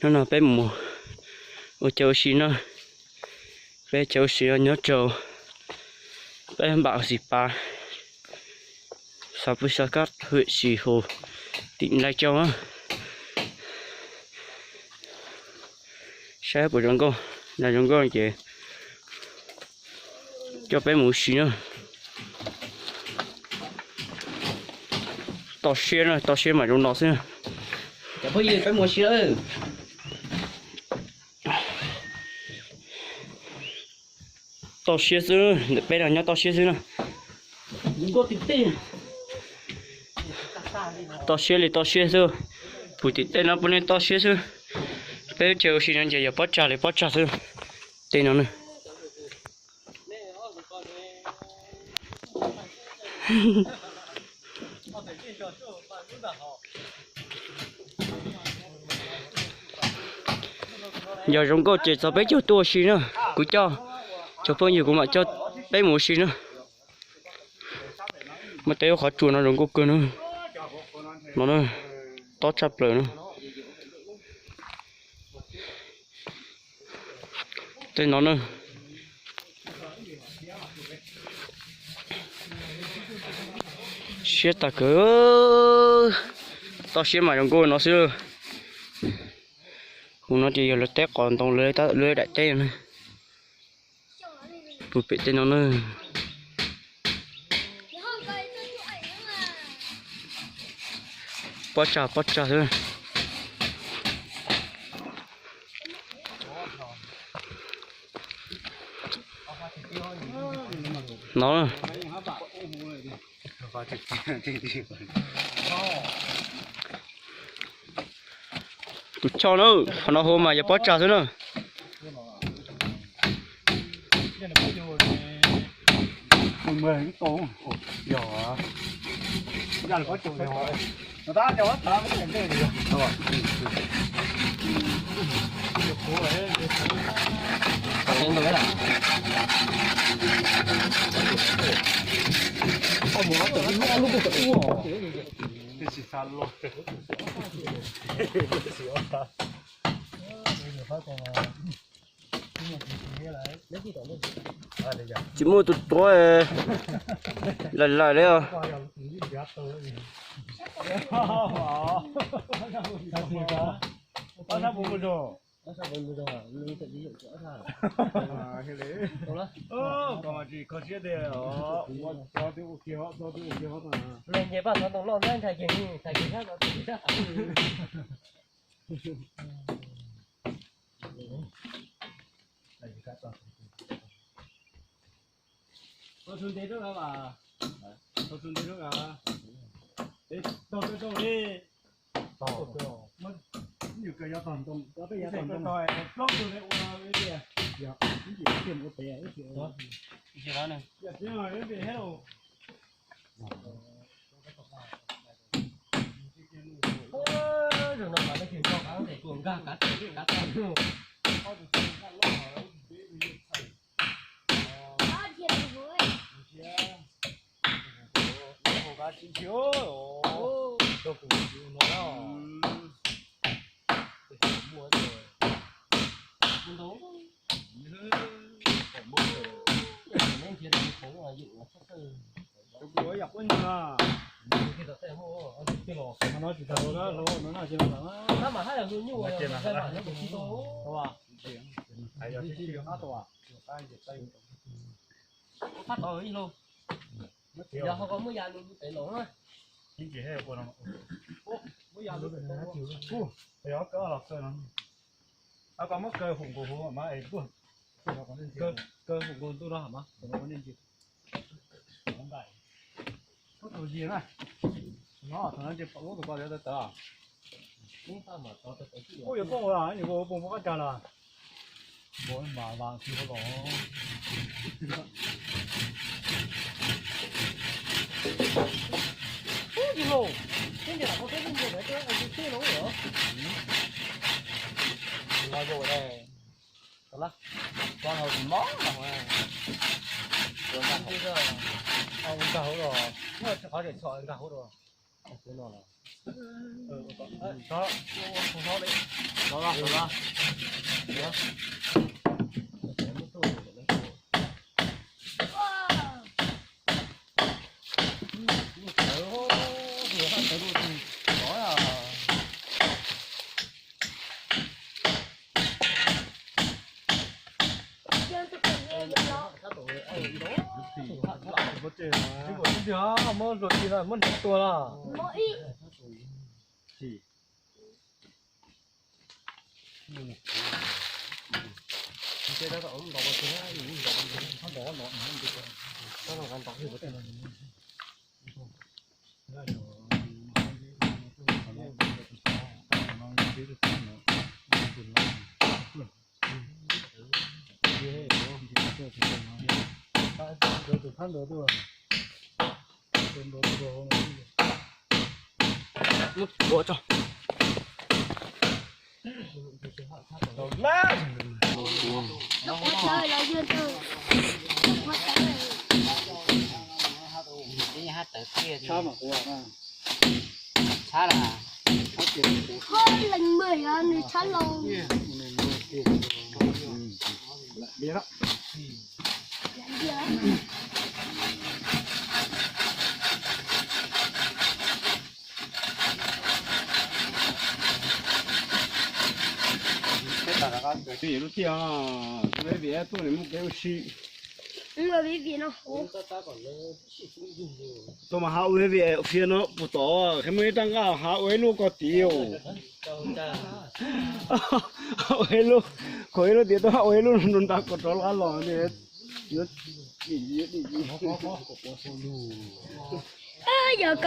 Hnub no peb mus ua chaw ua si na. Peb chaw ua si no nyob rau peb npam xis pas, xav pw xav kab hwm sis hus, tim Nplai Tsau na. Saib puas zoo nkauj, yog zoo nkauj ces coj peb mus ua si na. Toj siab na, toj siab mas zoo no xwb. Cov phooj ywg, peb mus ua si lawm. Toj siab xwb, ntawm peb no nyob toj siab xwb na. Toj siab li toj siab xwb. Puag tim tej no puav leej toj siab xwb. Peb chaw ua si no ces yog pob tsag li pob tsag xwb. Tej no na. Yog zoo nkauj ces txog peb caug tuaj ua si na. Kuv coj cov phooj ywg kuv mam coj peb mus ua si na. Muaj tej lub qhov tsua no zoo nkauj kawg na. No na, tob tshaj plaws na. Tej no na. Siab tag kawg. Toj siab mas zoo nkauj no xwb. Hauv no ces yog lawv teb qos ntoo, lawv daim teb na. Puag pem tej no na. Pob tsag pob tsag xwb. No. Tus choj na, qhov no hu mas yog pob tsag xwb na. Tsis muaj tus tuav, lawm lawm li os. Thau txhua nte rau, thau txhua nte rau. Tog rau li. Yus kawg yog tog ntoo, peb yog tog ntoo. Plaub tug li ua li tias, yog ib chim ua pem ib chim ua. Yog tsis yog li tias hello. Zaum no mas leej twg nco qab tes tuaj nkag kav tes kav tes. Phab tod ib lub. Yog ho koj muab ya lug pem los na. Muab ya lug pem los. Yog koj los kaw no. Koj muab kaw hum nkaus huv mas es tuaj. Kaw hum nkaus ntuj no mas. Tus yig na. No thaum no ces pom lub tus ko yuav tawv tawv. Kuj yuav poob los, nyuam qhuav poob poob qab cag los. Npua mas vas tsis hau los. Ub, tsis hau. Tib ntias lam kho teb tib ntias lam kho teb teb no. Los yau dai. Tau lawm. Koj hau tsis mob los. Nkag hauv los. Muaj qhov tseem txhom nkag hauv los. Xwb no los. Muab zua ci no muab nrhiav tua los. Leej mws yog nws tshab lauj. Lub tiaj, lub vim tuaj nws muaj kev ua si. Tuaj mas hav ua vim fiav no puas tom, qhia muaj ib rab nqaj hav ua ib lub ko tid. Ua ib lub, khaum ib lub tiav tuaj ua ib lub nrad kom rov qab los. Yog